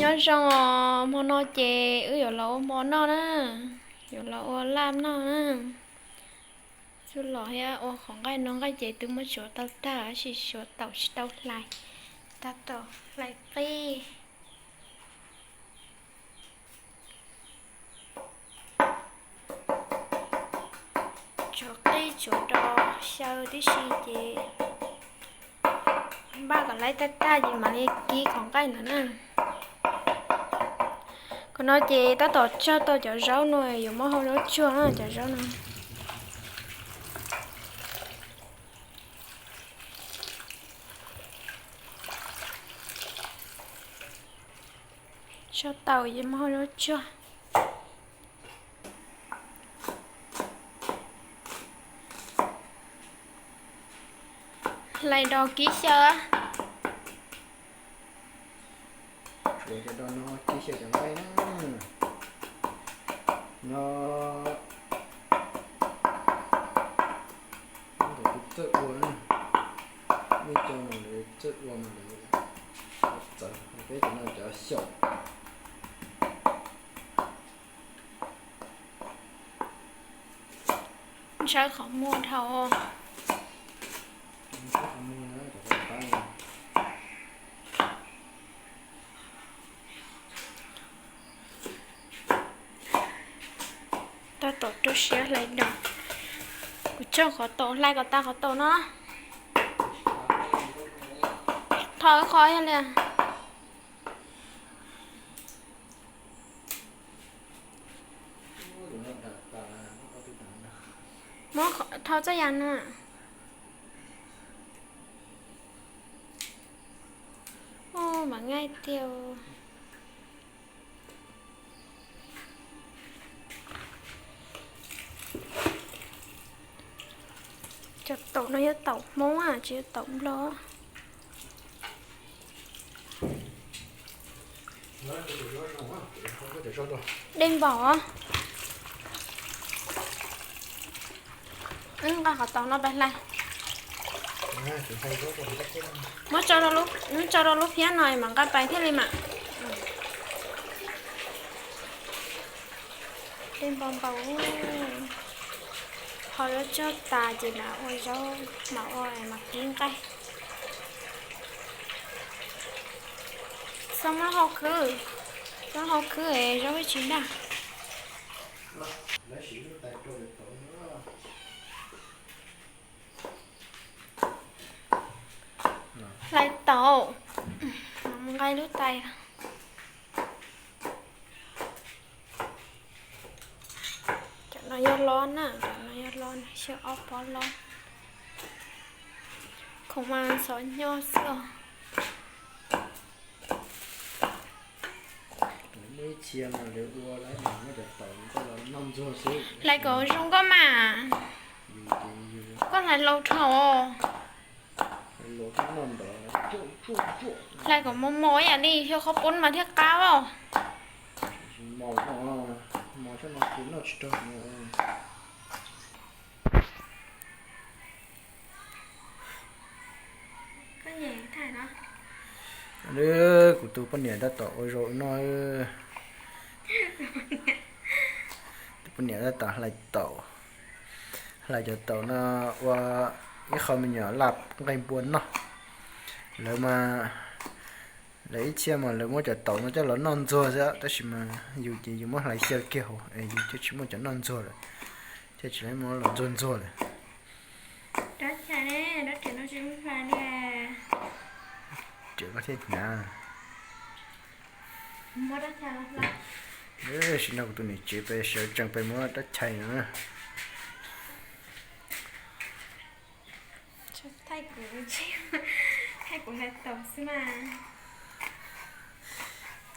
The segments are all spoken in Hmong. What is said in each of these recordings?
Nyob zoo os, hmo no ces wb yuav los ua hmo noj na, yuav los ua laj noj na. Tsuj lom thiab ua qhov nqaij no, nqaij ces twb muab tsuav tau tag tab sis tsuav taum tsis tau hlais, tab tom hlais qij. Tsuav qij tsuav rau xyaw tib si ces npaj kom laib tag tag ces mam li kib qhov nqaij ntawd na. Qhov no ces tab tom tsawg tau cov zaub no yuav muab hau zaub tsuag na cov zaub no. Tsawg tau yuav muab hau zaub tsuag. Hlais dos kib xyaw. Hlais cov dos no kib xyaw cov nqaij na. No, ntawm kuv txawj ua na, nej cov no lawv txawj ua mas lawv txawv, peb cov no cov xyaum. Ntshawb qhov muag dhau. Tab tom rau siab hlais dos. Kuv tsawg qhov taum, hlais kom tas qhov taum no. Tho ib qho yog li. Muab tho txoj yam no. Ub, mas nqaij tiag. Cov taum no yog taum Hmoob tsis yog taum Nplog. Dej npaum. Wb nqa qhov taum no pais hlais. Muab tso rau lub phiab no mam nqa pais thiaj li mam. Dej npaum npaum. Hau zaub tsuag tas ces mam ua zaub, mam ua, mam kib nqaij. Txhob muab hau khwb, txhob hau khwb es zaub tsis daj. Hlais taum, nqa lub tais. Cov no yog lob na, cov no yog lob na, xyaw ob pob lob. Khoom mas xov nyoj xwb os. Hlais kom zoo nkauj mas. Koj hlais laus dhau. Hlais kom mos mos ib yam li xyaw qhov pob mas thiaj qab os. Kuv tus poj niam tab tom ua zaub no. Tus poj niam tab tom hlais taum, hlais cov taum no ua ib qho me nyuam laj nqaij npua noj. Lawv mas, lawv ib txhia mas lawv muab cov taum no coj los noj ntxuag xwb, tab sis mas yus ces yus muab hlais xyaw kiag hauv es yus thiaj tsis muaj cov noj ntxuag lawm, thiaj tsis muab los ntxuag ntxuag lawm. Sim no kuv tus niam tsev pes sawv tsees pes muab rab chais no.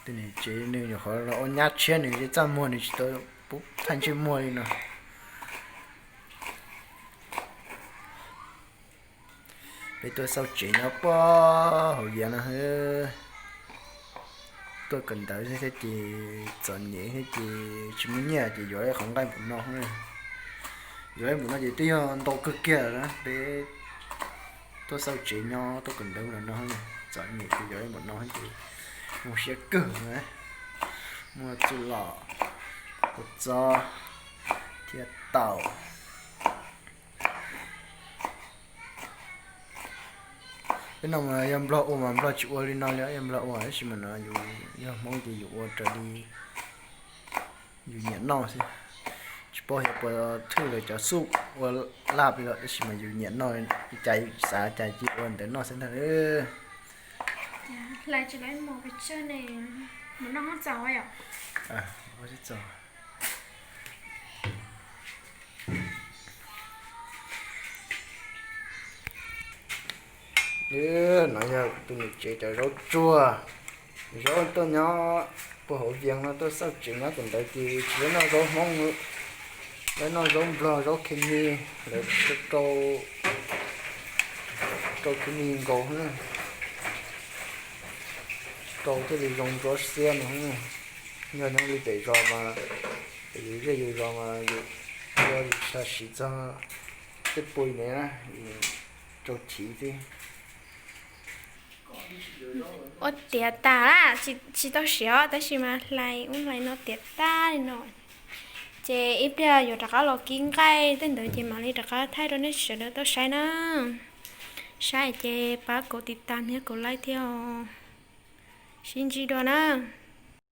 Tus niam tsev nws nyuam qhuav los ua nyab tshiab nws txaj muag nws tsis tau pub thaij ntsej muag li no. Peb tuaj xauj tsev nyob puag hauv yav no, tuaj kawm ntawv thiab ces txom nyem thiab ces tsis muaj nyiaj ces yuav ib qhov nqaij npaum no, yuav ib npaum no ces twb yog ntau kawg kiag lawm. Peb tuaj xauj tsev nyob tuaj kawm ntawv no, txom nyem ces yuav ib npaum no ces Muaj siab kawg na, muaj txuj lom, kua txob thiab taum. Peb no mas yog Nplog ua mas Nplog tsis ua li no li, yog Nplog ua tab sis mas no yus yog Hmoob ces yus ua raws li yus nyiam noj xwb. Tsis paub xyov puas thwj lawv cov xuj ua laj li lawm tab sis mas yus nyiam noj li cas, xav cas cia ua ntawd noj xwb ntag. Hlais tsis laiv mus pes tsawg ne, mus noj hoob txaus yom. No yog tus niam tsev cov zaub tsuag, zaub tuaj nyob puag hauv Vias no tuaj xauj tsev nyob tus ntawd ces tsis tau noj zaub Hmoob, lawv noj zaub Nplog zaub khes mis, lawv rau khes mis nkaus, rau thiaj li zoo ntsuab xiab no. Yog nyob li pem zos mas, yus zej yus zos mas yus ua yus tsis tau siv txog tej pui ne, rau chiv xwb. Ua tiav tas lawm, tsis tau siav tab sis mas hlais ub hlais no tiav tag li no. Ces ib pliag yuav rov qab los kib nqaij tej ntawd ces mam li rov qab thaij rau nej sawv daws tau saib na. Saib ces pab kaum tiv tas thiab kaum like thiab os. Sib ntsib dua na.